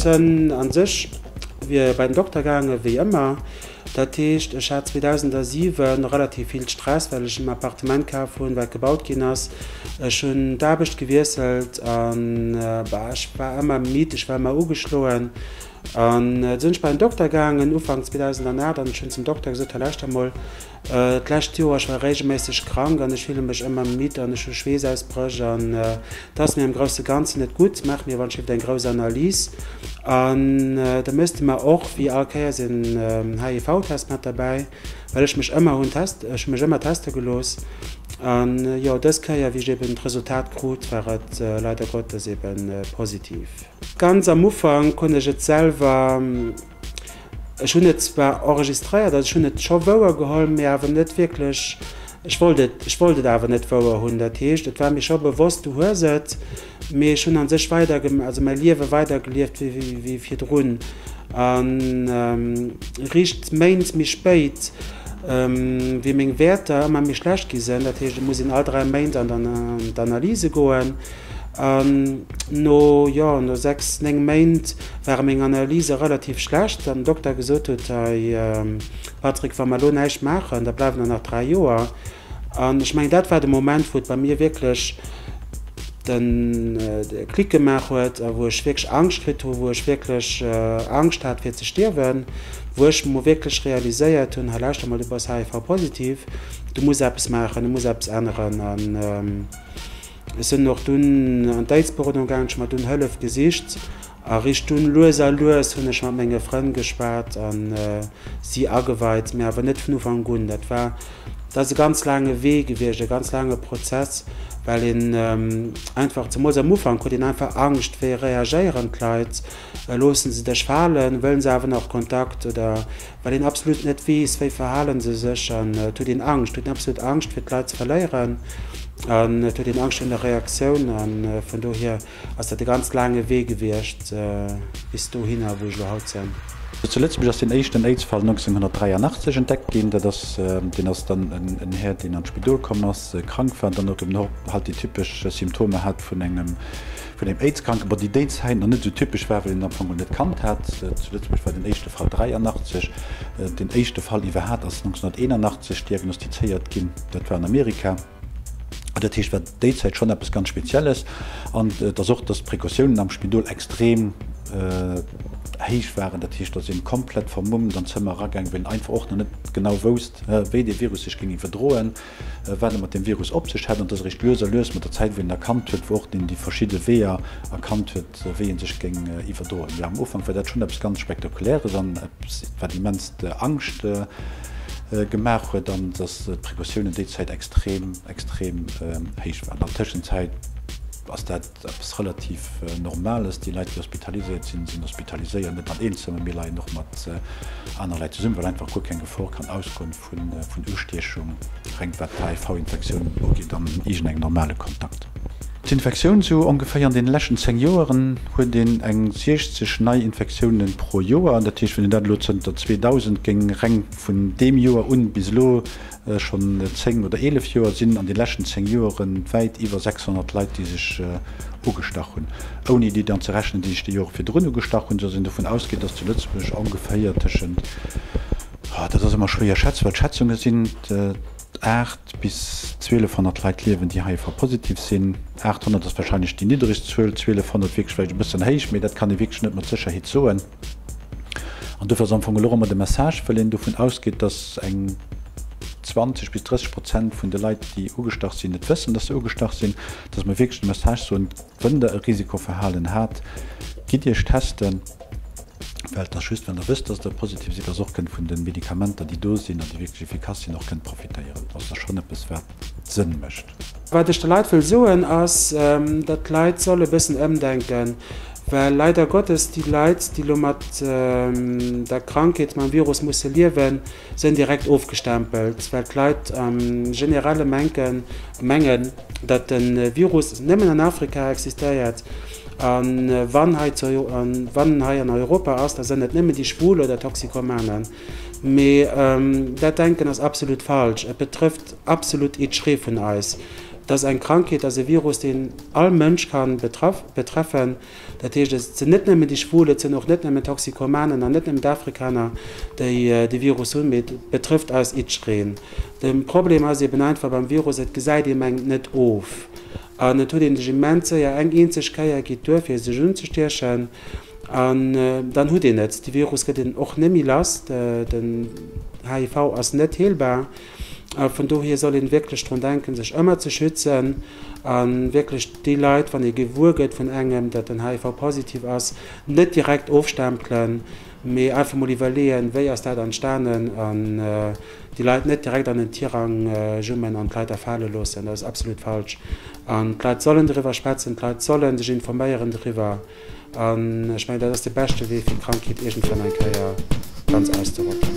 sënn an sech wier bei den Dokter gaangen, wéi ëmmer. Dat heescht, ech hat 2007 relativ vill Stress, well ech en Appartement kaf hunn, wat gebaut ginn ass. Ech hunn d'Aarbecht gewiesselt an bah, ech war ëmmer midd, ech war ëmmer ugeschloen. An du sinn ech bei den Dokter gaangen, Ufank 2008, an ech hunn zum Dokter gesot, Hei lauschter mol, D'lescht Joer, ech war regelméisseg krank an ech fille mech ëmmer midd an ech hu Schweessausbréch an et ass mir am grousse Ganzen net gutt. Maach mir wann ech eng grouss Analys an da méchs de mer och wéi all Kéiers en HIV-Test mat derbäi, well ech mech ëmmer hunn test, ech hu mech ëmmer teste gelooss. An jo, dës Kéier wéi ech eben d'Resultat krut, war et leider Gottes eben positiv. Ganz am Ufank hunn ech et selwer. Ech hunn et zwar enregistréiert, also ech hunn et scho wouer geholl, mee awer net wierklech, ech wollt et, ech wollt et awer net wouer hunn. Dat heescht, et war mir scho bewosst, du hues et, mee ech hunn a sech weider, also mäi Liewe weidergelieft wéi wéi virdrun. A riicht Méint méi spéit, wéi meng Wäerter ëmmer méi schlecht gi sinn, dat heescht, et muss een all 3 Méint an d'Analyse goen, An no, jo, no 6, 9 Méint ware meng Analyse relativ schlecht an den Dokter gesot huet, Hei Patrick, wa mer elo näischt maachen, da bleiwen der nach 3 Joer. An ech mengen, dat war de Moment, wou et bei mir wierklech den Klick gemaach huet a wou ech wierklech Angscht kritt hu, wou ech wierklech Angscht hat fir ze stierwen, wou ech mol wierklech realiséiert hunn, Hei lauschter mol, du bass HIV-positiv, du muss eppes maachen, du muss eppes änneren. An. Ech sinn och dunn an d'Aidsberodung gaangen, ech hu mer dunn Hëllef gesicht a richt dunn lues a lues hunn ech mat menge Frënn geschwat a si ageweit, mee awer net vun Ufank un. Dat war, dat ass e ganz laange Wee gewiescht, e ganz laange Prozess, well een einfach, zemools am Ufank huet een einfach Angscht, wéi reagéieren d'Leit, loosse se dech falen, wëllen se awer nach Kontakt oder well een absolut net weess, wéi verhale se sech an et huet een Angscht, et huet een absolut Angscht fir d'Leit ze verléieren an et huet een Angscht virun der Reaktioun a vun dohier ass dat e ganz laange Wee gewiescht bis dohinner, wou ech elo haut sinn. Zu Lëtzebuerg ass deen éischten Aids-Fall 1983 entdeckt ginn. Dat ass, deen ass dann en Här, deen an d'Spidol komm ass, krank war an dann och eben och halt déi typesch Symptomer hat vun engem Vun engem Aids-Kranken, bon, déi déi Zäit nach net esou typesch war, well een en am Fong och net kannt hat. Zu Lëtzebuerg war den éischte Fall 83, den éischte Fall iwwerhat ass 1981 diagnostizéiert ginn, dat war an Amerika. Dat heescht, war déi Zäit schonn eppes ganz Spezielles. An et ass och, datt d'Precautiounen am Spidol extrem héich waren. Dat heescht, da sinn komplett vermummt an d'Zëmmer eragaangen, well een einfach och nach net genau wousst, wéi dee Virus sech géing iwwerdroen. wat et mat deem Virus op sech hätt, an dass eréischt lues a lues mat der Zäit, wou een erkannt huet, wou och een déi verschidde Weeër erkannt huet, wéi ee sech géing iwwerdroen. Jo, am Ufank war dat schonn eppes ganz Spektakuläres an eppes, wat immens Angscht gemaach huet, an dass d'Precautiounen déi Zäit extrem, extrem héich waren. An der Tëschenzäit ass dat eppes relativ Normales. Déi Leit, déi hospitaliséiert sinn, sinn hospitaliséiert net an Eenzelzëmmer, mee leien och mat anere Leit zesummen, well einfach guer keng Gefor kann ausgoen vun Ustiechung, reng wat d'HIV-Infektioun ugeet, an iergendengem normale Kontakt. D'Infektioun, sou ongeféier an deene leschten 10 Joeren huet een eng 60 nei Infektiounen pro Joer. Dat heescht, wann een dat elo zënter 2000 géing reng vun deem Joer un bis elo schonn 10 oder 11 Joer, sinn an de leschten 10 Joeren wäit iwwer 600 Leit, déi sech ugestach hunn, ouni déi dann ze rechnen, déi sech déi Jore virdrun ugestach hunn, soudass een dovun ausgeet, dass zu Lëtzebuerg ongeféier tëschent Dat ass ëmmer schwéier schätzen, well d'Schätzunge sinn, 8 bis 1.200 Leit liewen, déi HIV-positiv sinn. 800 ass warscheinlech déi niddregst Zuel, 1.200 wierklech vläicht e bëssen héich, mee dat kann ee wierklech net mat Sécherheet soen. An dofir ass am Fong elo och ëmmer de Message, well een dovun ausgeet, datt eng 20 bis 30 Prozent vun de Leit, déi ugestach sinn, net wëssen, datt se ugestach sinn, datt mer wierklech de Message soen, Wënn der e Risikoverhalen hat, gitt Iech testen. Well et ass just, wann Der wësst, dass Der positiv sidd, dass och kënnt vun de Medikamenter, déi do sinn an déi wierklech efficace sinn, och kënnt profitéieren. Also et ass schonn eppes, wat Sënn mécht. Wat ech de Leit wëll soen, ass, datt d'Leit solle e bëssen ëmdenken, well leider Gottes déi Leit, déi elo mat der Krankheet, mam Virus musse liewen, sënn direkt ofgestempelt, well d'Leit am Generelle menken, mengen, datt de Virus nëmmen an Afrika existéiert a wann hei zu, wann en hei an Europa ass, da sënn et nëmmen déi Schwul oder Toxikomanen. Mee dat Denken ass absolut falsch. Et betrëfft absolut jiddweree vun eis. Et ass eng Krankheet, ass e Virus, deen all Mënsch ka betreffen. Dat heescht, et sinn net nëmmen déi Schwul, et sinn och net nëmmen d'Toxikomanen an net nëmmen d'Afrikaner, déi de Virus hunn, mee et betrëfft eis jiddereen. De Problem ass eben einfach beim Virus, et gesäit ee mengem net of an et huet een sech immens séier, eng eenzeg Kéier geet duer fir sech unzestiechen an dann hutt een et. De Virus gëtt een och net méi lass, den HIV ass net heelbar. A vun dohier soll een wierklech drun denken, sech ëmmer ze schützen a wierklech déi Leit, wann ee gewuer gëtt vun engem, datt en HIV-positiv ass, net direkt ofstempelen, mee einfach mol iwwerleeën, wéi ass dat entstanen an déi Leit net direkt an en Tirang jummen an d'Leit erfale loossen. Dat ass absolut falsch. An d'Leit sollen doriwwer schwätzen, d'Leit solle sech informéieren doriwwer. An ech mengen, dat ass de beschte Wee, fir d'Krankheet iergendwann eng Kéier ganz auszerotten.